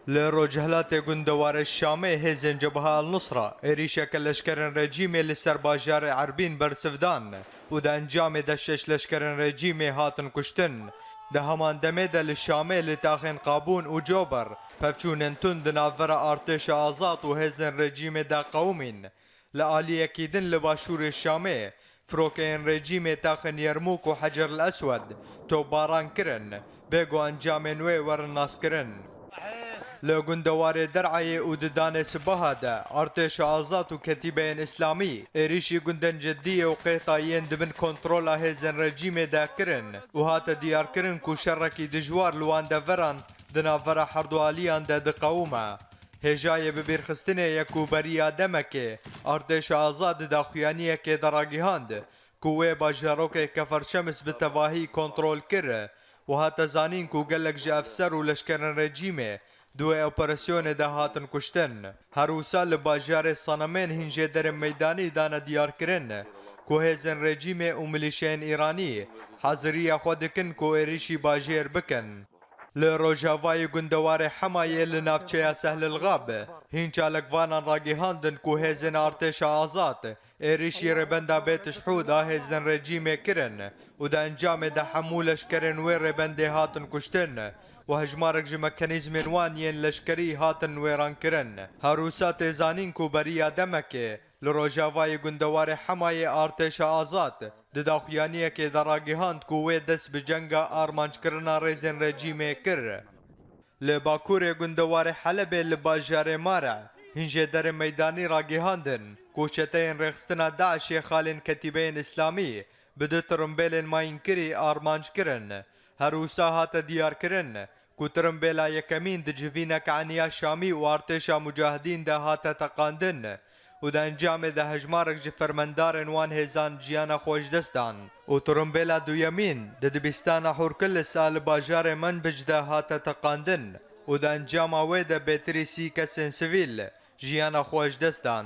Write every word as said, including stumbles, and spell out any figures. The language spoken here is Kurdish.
Li rojhilatê gundewarê Şamê hêzên Cebha El Nusra êrîşeke leşkerên rejîmê li ser bajarê Erbîn bersiv dan û di encamê de şeş leşkerên rejîmê hatin kuştin. Di heman demê de li Şamê li taxên Qabûn û Cober pevçûnên tund di navbera artêşa azad û hêzên rejîmê de qewimîn. Li aliyekî din li başûrê Şamê, firokeyên rejîmê taxên Yermûk û Hecer el Eswed topbaran kirin, bê ku encamên wê werin naskirin. Li gundewarê Der'ayê û di danê sibaha de artêşa azad û ketîbeyên îslamî êrîşî gundên Ceddiyê û Qêtayiyên di bin kontrola hêzên rejîmê de kirin û hate diyarkirin ku şerekî dijwar li wan deveran di navbera herdu aliyan de diqewime. Hêjayê bibîrxistinê ye ku beriya demekê artêşa azad di daxuyaniyekê de ragihand ku wê bajarokê Kefer Şems bi tevahî kontrol kir û hate zanîn ku gelek ji efser û leşkerên rejîmê di wê operasyonê de hatin kuştin. Her wisa li bajarê Sanemên hîn jêderên meydanî dane diyarkirin ku hêzên rejîmê û milîşeyên Îranî haziriya xwe dikin ku êrîşî bajêr bikin. Li rojavayê gundewarê Hemayê li navçeya Sehlil Xab, hîn çalakvanan ragihandin ku hêzên artêşa azad êrîşî rêbenda Bêt Şhûd a hêzên rejîmê kirin û di encamê de hemû leşkerên wê rêbendê hatin kuştin û hejmarek ji mekanîzmên wan yên leşkerî hatin wêrankirin. Her wisa tê zanîn ku beriya demekê li rojavayê gundewarê Hemayê artêşa azad di daxuyaniyekê de ragihand ku wê dest bi cenga armanckirina rêzên rejîmê kir. Li bakurê gundewarê Helebê li bajarê Mare, hîn jêderên meydanî ragihandin ku çeteyên rêxistina DAIŞê xalên Ketîbeyên Îslamî bi du tirimbêlên mayînkirî armanc kirin. Her wisa hate diyarkirin ku tirimbêla yekemîn di civîneke eniya Şamî û artêşa mucahidîn de hate teqandin û di encamê de hejmarek ji fermendarên wan hêzan jiyana xwe ji dest dan û tirimbêla duyemîn di dibistana Hurkilis a li bajarê Menbic de hate teqandin û di encama wê de bêtirî sî kesên sivîl jiyana xwe ji dest dan.